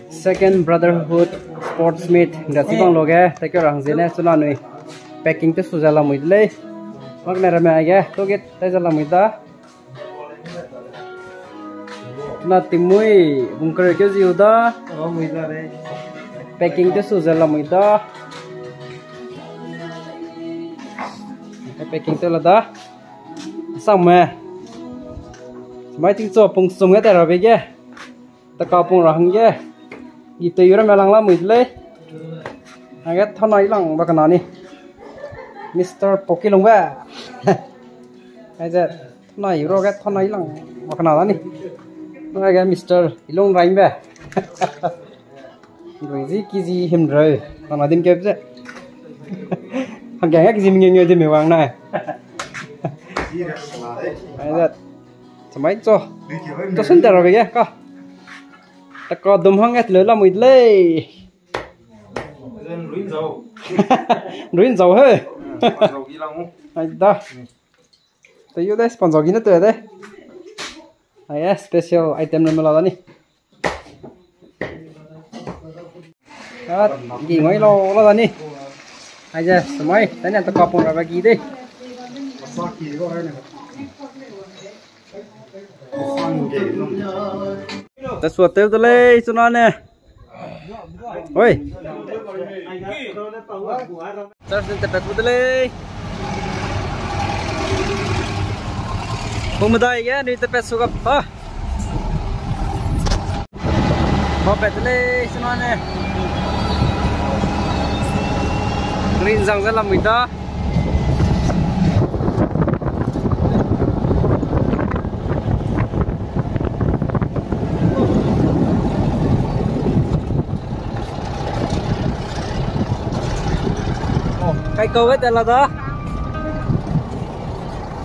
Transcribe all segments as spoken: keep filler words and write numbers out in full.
Second Brotherhood Sports Meet, da chibang loge, teke rang zene, chuna nui packing te su ze lamui de lei. Mak ne rame age, to get, te ze lamui da. Na timui, bungker ke ziu da. Packing te su ze lamui da. Packing te la da. Sang me. Mai ting cho pung sum ge te rabe ge. Taka pung ra hangge. I te yura me lang lamui de lei. Age thana i lang ba kana ni. Mister Poki Lungbe. Aize thana i ro ge thana i lang ba kana da ni. Age Mister Ilung Raimbe. Rui zi ki zi him reu. Kana dim kep ze. Hangge ki zi mingeu ngeu de me wang nai. Aize. Samai cho. To sun te rabe ge ka. Taka dum hang et leu lamui de lei. Ruin zau. Ruin zau he. Ai da. Te yu de sponsor gi ne te de. Ai special item na mela da ni. At, gi ngoi lo lo da ni. Ai je, samai, tane to kapung ra ba gi de. Te sua tew de lei, chuna ne. Oi. Charge te pe ku de lei. Pung medai ge, ni te pe su gap pa. Ba pe de lei, chuna ne. Green zang ze lamui da. Kai kau ga te la da.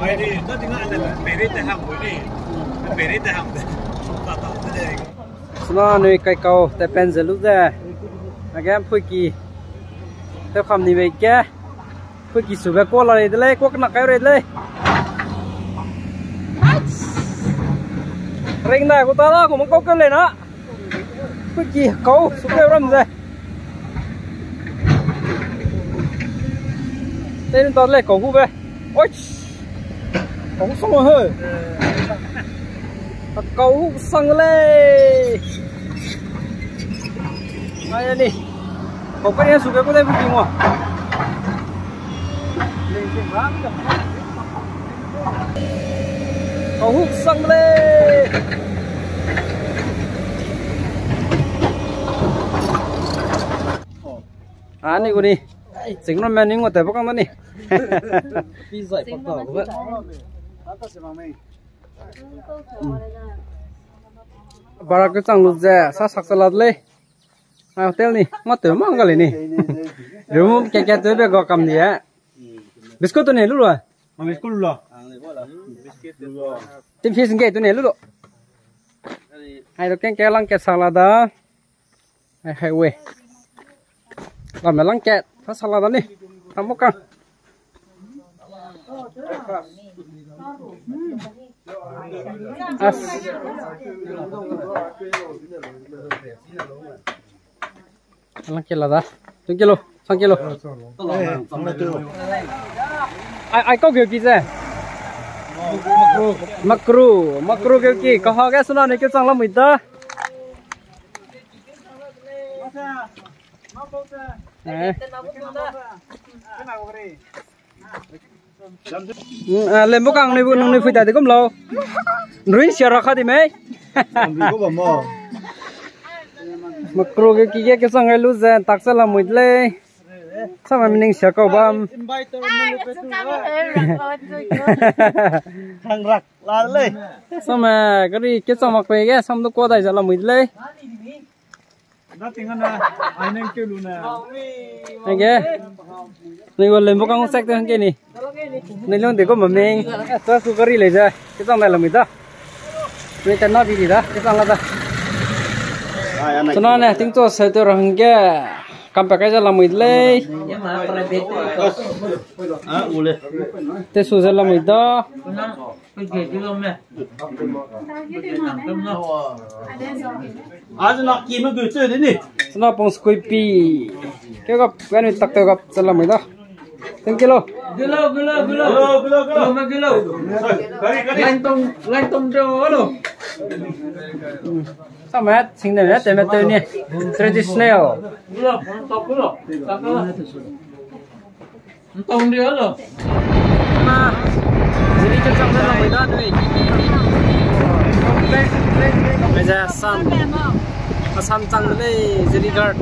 Ai ni, na ting a ne peri te hang ni. Peri te hang de. Ta ta de. Suna nui kai kau te pen ze lu ze. Age phuiki. Te kham ni be ke. Phuiki su be ko la re de lei, ko kena kai re de lei. Ring da ko ta la, ko mo kau ke le na. Phuiki kau su ke ram ze. Te ta le kau hu be. Oi. Kau hu sang he. Kau hu sang le. Ai ni. Kau ka ria su ke ko de phuiki mo. Kau hu sang le. Ani guni. Ching no me ning wa te bakang da ni. Bara ke chang lu ze, sa sak sa la de lei. Ai, hotel ni, ma te ma ga le ni. Room ke ke te be ga kam ni e. Biscuit to ne lu lo. Ma biscuit lu lo. Tin fish nge to ne lu lo. Ai, to keng ke lang ke sa la da. Ai, highway. Lam me lang ke, ta sa la da ni. Ta mo ka. As. Lang ke la da. Thank you lo. Thank you lo. Ai, ai, kau ge ki ze. Makru, makru ge ki. Ka ha ge suna ne ke chang lamui da. Eh. Mm, ah, lembo kang nui bu nung nui phui ta de gum lo. Nruin sia ra kha di mei. Makro ge ki ge ke sang lu ze tak sa lamui de lei. Sama mining sia kau bam. Hang rak la lei. Sama gari ke sang mak pe ge sam du ko dai za lamui de lei. Age. Nui go lembo kang sek te hangke ni. Nui lung de go mameng. Tua su gari le ja. Ke chang dai lamui da. Nui te na bi di da. Ke chang la da. Chuna ne ting cho se te rang ge. Kam pe kai ja lamui de lei. Te su ze lamui da. Azu na ki me gu chu de ni. Suna pung skui pi. Ke gap, ke ni tak te gap, salam da. Thank you lo. Gilo, gilo, gilo. Gilo, gilo, gilo. Gilo, gilo. Kari, kari. Line tong, line tong jo lo. Samet, sing de, te me te ni. Traditional. Gilo, gilo. Ntong dia lo. Na, zeli ke chang de lang da dui. Meze Assam. Assam chang de lei, zeli guard.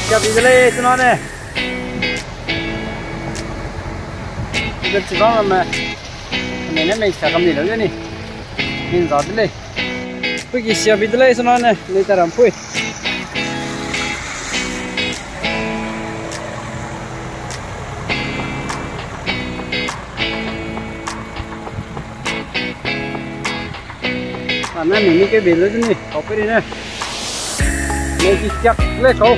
Siabi de lei, chuna ne. Ibe chibam ramme. Ane ne mei sia kam ni lau ni. Min za de lei. Pui ki siabi de lei, chuna ne. Lei ta ram pui. Ana ni ni ke bel le ni, kau pe ri ne. Ne ki kiak le kau.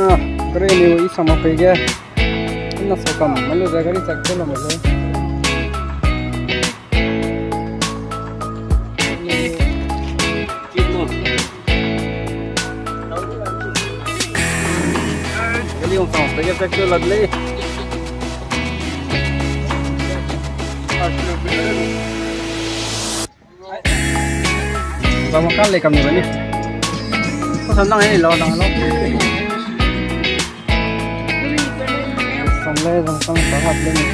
Ah, kare ni wo i sama pe ge. Na so kam, malu za gari chak te lo malu. Gari ong tang, pe ge chak te lo le. Zang ma kan le kam ni ba ni. Ko san dang ai lo, dang lo. Sang le, zang sang pa hap le ni.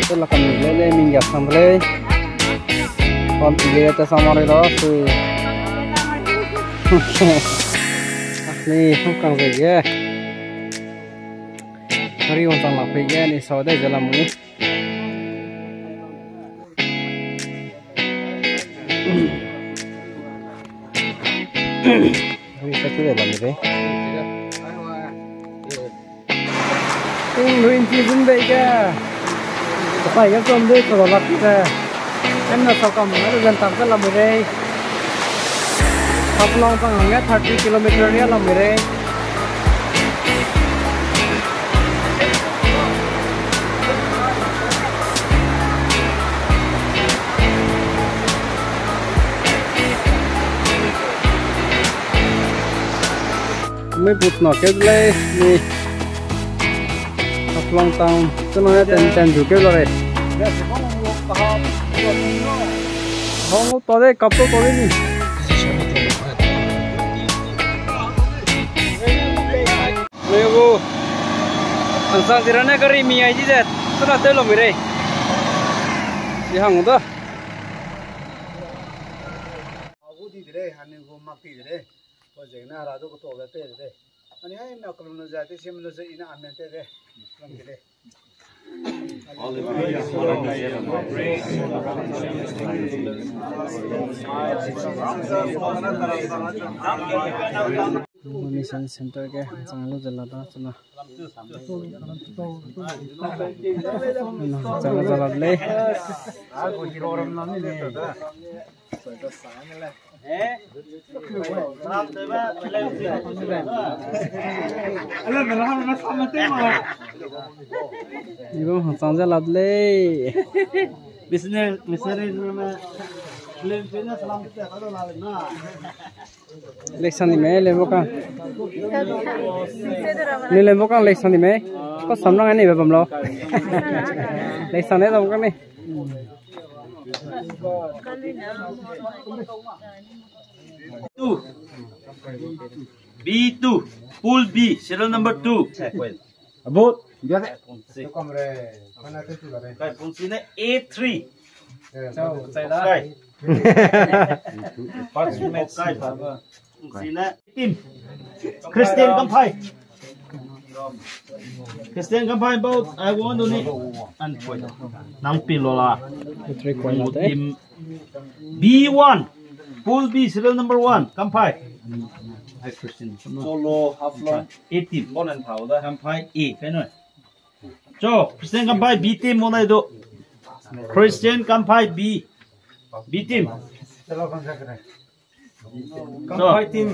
Te la kam ni le le, ming ya sang le. Pam ti le te sang ma le lo, sui. Ni, hong kang ze ge. Hari hong sang la pe ge, ni sa de ze la mu ni. Ui, sa chu de lam de. Ting lui nchi zun bei ge. Sai ge zon de ko lak de. Em na sa kam na zan tam ka lam rei. Haflong sang hangge thirty kilometer ria lam rei. Mei put na ke lei ni. Haflong town, chuna ten ten ju ke lo rei. Hong to de, kap to to de ni. Lego. Hangsang zira ne gari mi ai di ze. Chuna te lo mi rei. Si hang da. Agu di de rei, hani gu mak di de rei. Ko zeng na ra du ko to de te de. Ani ai na ko no za te sim no ze ina amen te de. Lam de de. Mission Center ge chang lu ze la da chuna. Chang lu ze la lei. Ibo chang ze la lei. Missionary, missionary. Leisang ni mei, Lenbokang. Ni Lenbokang leisang ni mei. Ko samrang ani be bam lo. Leisang ne dam kang ni. Two. B two. Pool B, serial number two. About. Kai Pungsi ne A three. Kai Pungsi ne team. Christian Kamphai. Christian Kamphai, about I want to need and point. Nang pin lo la. Team B one. Pool B, serial number one. Kamphai. Hi, Christian. Solo, Haflong. A team. Bon and Paula. Kamphai A. Kai no. So, Christian Kamphai B team mo nai do. Christian Kamphai B. B team. Kamphai team.